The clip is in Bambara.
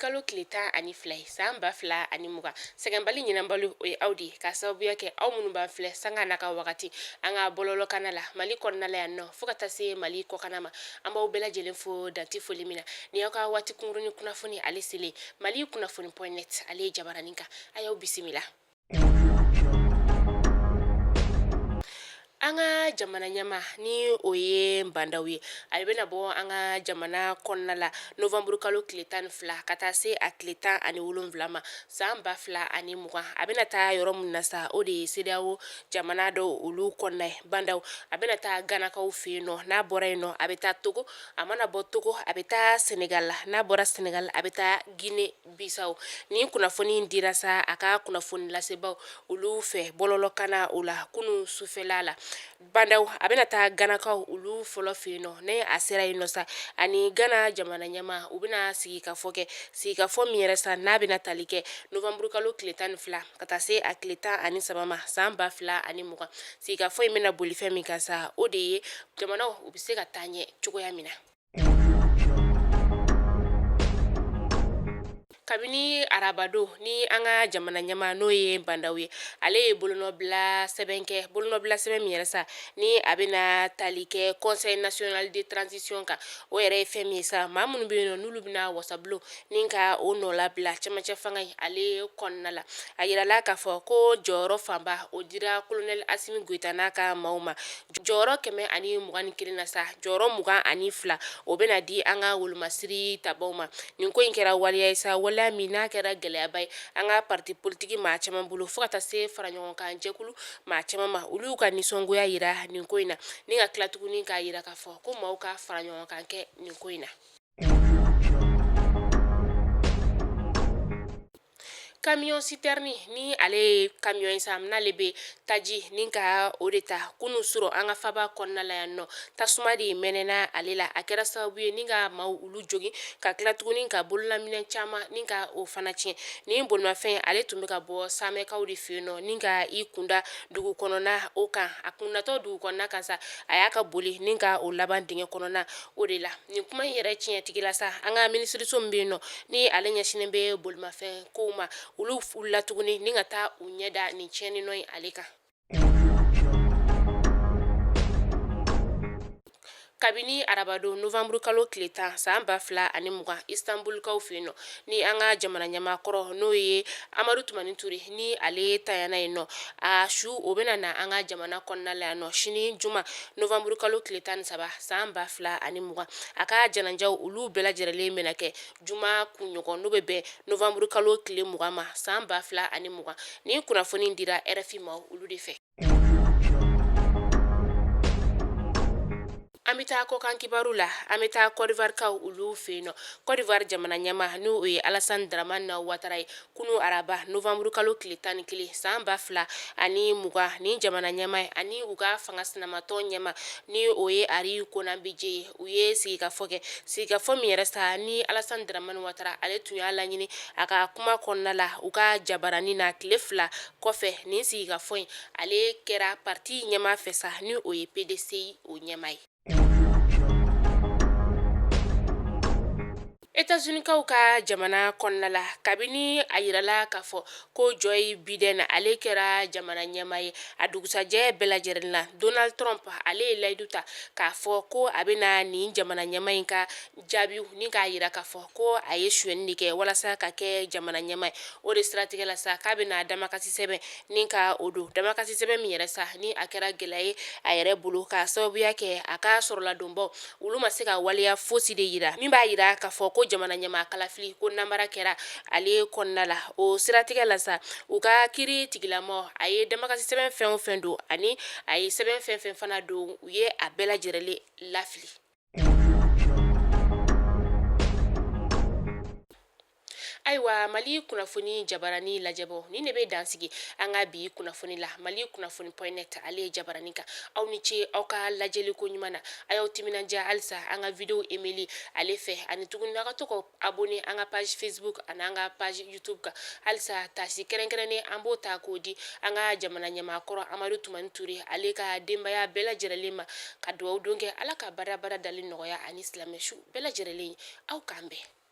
Novanburukalo tile 12 ye san 2020. Sɛgɛnbali ɲinanbali, o ye aw de ye, k'a sababuya kɛ aw minnu b'an filɛ sanga n'a ka wagati an ka bɔlɔlɔkanna la Mali kɔnɔna la yan nɔ, fo ka taa se Mali kɔkanna ma. An b'aw bɛɛ lajɛlen fo danti foli min na. Ni aw ka waati kunkurunnin kunnafoni ale selen, Mali kunnafoni point net ale ye jabaranin kan, a y'aw bisimila. An ka jamana ɲɛmaa, ni o ye Ba Ndaw ye, ale bɛna bɔ an ka jamana kɔnɔna la novanburukalo tile 12 ka taa se a tile 17 ma san 2020. A bɛna taa yɔrɔ min na sa, o de ye CEDEAO jamana dɔw olu kɔnɔna ye. Ba Ndaw a bɛna taa Ganakaw fɛ yen nɔ. N'a bɔra yen nɔ, a bɛ taa Togo. A mana bɔ Togo, a bɛ taa Senegal la. N'a bɔra Senegal, a bɛ taa Guinée Bissau. Nin kunnafoni in dira sa a ka kunnafoni lasebaaw olu fɛ bɔlɔlɔkanna o la kunun sufɛla la. Ba Ndaw a bɛna taa Ganakaw olu fɔlɔ fɛ yen nɔ. Ni a sera yen nɔ sa, ani Gana jamana ɲɛmaa, u bɛna sigikafɔ kɛ, sigikafɔ min yɛrɛ sa n'a bɛna tali kɛ novanburukalo tile 12 ka taa se a tile 13 ma san 2020. Sigikafɔ in bɛna boli fɛn min kan sa, o de ye jamanaw u bɛ se ka taa ɲɛ cogoya min na. Kabini arabadon ni an ka jamana ɲɛmaa, n'o ye Ba Ndaw ye, ale ye bolonɔbila sɛbɛn kɛ, bolonɔbila sɛbɛn min yɛrɛ sa ni a bɛna tali kɛ Conseil national de transition kan. O yɛrɛ ye fɛn min ye sa, maa minnu bɛ yen nɔ n'olu bɛna wasabulon ni ka o nɔlabila cɛmancɛ fanga in ale kɔnɔna la, a yirala k'a fɔ ko jɔyɔrɔ fanba o dira Colonel Assimi Goïta n'a ka maaw ma. Jɔyɔrɔ 121 na sa, jɔyɔrɔ 22 o bɛna di an ka wolomasiri tabaw ma. Nin ko in kɛra waleya ye sa, waleya min n'a kɛra gɛlɛyaba ye an ka parti politique maa caman bolo, fo ka taa se fara ɲɔgɔn kan jɛkulu maa caman ma. Olu y'u ka nisɔngoya yira nin ko in na, ni ka tila tuguni k'a yira k'a fɔ ko maaw ka fara ɲɔgɔn kan kɛ nin ko in na. Camion citerne, ni ale ye camion ye sa n'ale bɛ taji ni ka o de ta, kunun surɔ an ka faba kɔnɔna la yan nɔ, tasuma de mɛnɛna ale la. A kɛra sababu ye ni ka maaw olu jogin, ka tila tuguni ka bololaminɛn caman ni ka o fana tiɲɛ. Nin bolimafɛn ale tun bɛ ka bɔ Samɛkaw de fɛ yen nɔ ni ka i kunda dugu kɔnɔna o kan. A kunnatɔ dugu kɔnɔna kan sa, a y'a ka boli ni ka o laban dingɛ kɔnɔna o de la. Nin kuma in yɛrɛ tiɲɛtigi la sa, an ka minisiriso min bɛ yen nɔ ni ale ɲɛsinnen bɛ bolimafɛn kow ma, olu wulila tuguni ni ka taa u ɲɛ da nin tiɲɛni nɔ in ale kan. Kabini arabadon novanburukalo tile 10 san 2020, Istanbulkaw fɛ yen nɔ, ni an ka jamana ɲɛmaa kɔrɔ, n'o ye Amadu Tumani Ture, ni ale tanyana yen nɔ, a su o bɛna na an ka jamana kɔnɔna la yan nɔ sini juma novanburukalo tile 13 san 2020. A ka janajaw olu bɛɛ lajɛlen bɛna kɛ juma kunɲɔgɔn, n'o bɛ bɛn novanburukalo tile 20 ma san 2020. Nin kunnafoni dira RFI ma olu de fɛ. An bɛ taa kɔkan kibaru la. An bɛ taa Côte d'Ivoire olu fɛ yen nɔ. Côte d'Ivoire jamana ɲɛmaa, n'o ye Alassane Dramane Ouattara ye, kunun araba novanburukalo tile 11 san 2020, ni jamana ɲɛmaa ye ani u ka fanga sinamatɔn ɲɛmaa, ni o ye Henri Konan Bédié ye, u ye sigikafɔ kɛ, sigikafɔ min yɛrɛ sa ni Alassane Dramane Ouattara ale tun y'a laɲini a ka kuma kɔnɔna la u ka jabaranin na tile 2 kɔfɛ. Nin sigikafɔ in ale kɛra parti ɲɛmaa fɛ sa, ni o ye PDCI o ɲɛmaa ye. États-Unis-kaw ka jamana kɔnɔna la, kabini a yirala k'a fɔ ko Joe Biden ale kɛra jamana ɲɛmaa ye, a dugusajɛ bɛɛ lajɛlen na, Donald Trump ale ye layidu ta k'a fɔ ko a bɛna nin jamana ɲɛmaa in ka jaabiw ni k'a yira k'a fɔ ko a ye sonyɛni de kɛ walasa ka kɛ jamana ɲɛmaa ye. O de siratigɛ la sa, k'a bɛna damakasi sɛbɛn ni ka o don, damakasi sɛbɛn min yɛrɛ sa ni a kɛra gɛlɛya ye a yɛrɛ bolo, k'a sababuya kɛ a ka sɔrɔladonbaw olu ma se ka waleya fosi de yira min b'a yira k'a fɔ ko jamana ɲɛmaa kalafili ko namara kɛra ale kɔnɔna la. O siratigɛ la sa, u ka kiri tigilama a ye damakasi sɛbɛn fɛn o fɛn don ani a ye sɛbɛn fɛn fɛn fana don, u ye a bɛɛ lajɛlen lafili. Ayiwa, Mali kunnafoni jabarani lajɛbɔ nin de bɛ dansigi an ka bi kunnafoni la. Mali kunnafoni point net ale ye jabarani kan. Aw ni ce aw ka lajɛli ko ɲuman na. A y'aw timinandiya halisa an ka video aimeli ale fɛ, ani tuguni aw ka to ka abonné an ka page Facebook ani an ka page YouTube kan. Halisa tasi kɛrɛnkɛrɛnnen an b'o ta k'o di an ka jamana ɲɛmaa kɔrɔ Amadu Tumani Ture ale ka denbaya bɛɛ lajɛlen ma, ka dugawu don kɛ Ala ka badabada dali nɔgɔya ani silamɛ su bɛɛ lajɛlen ye. Aw k'an bɛn.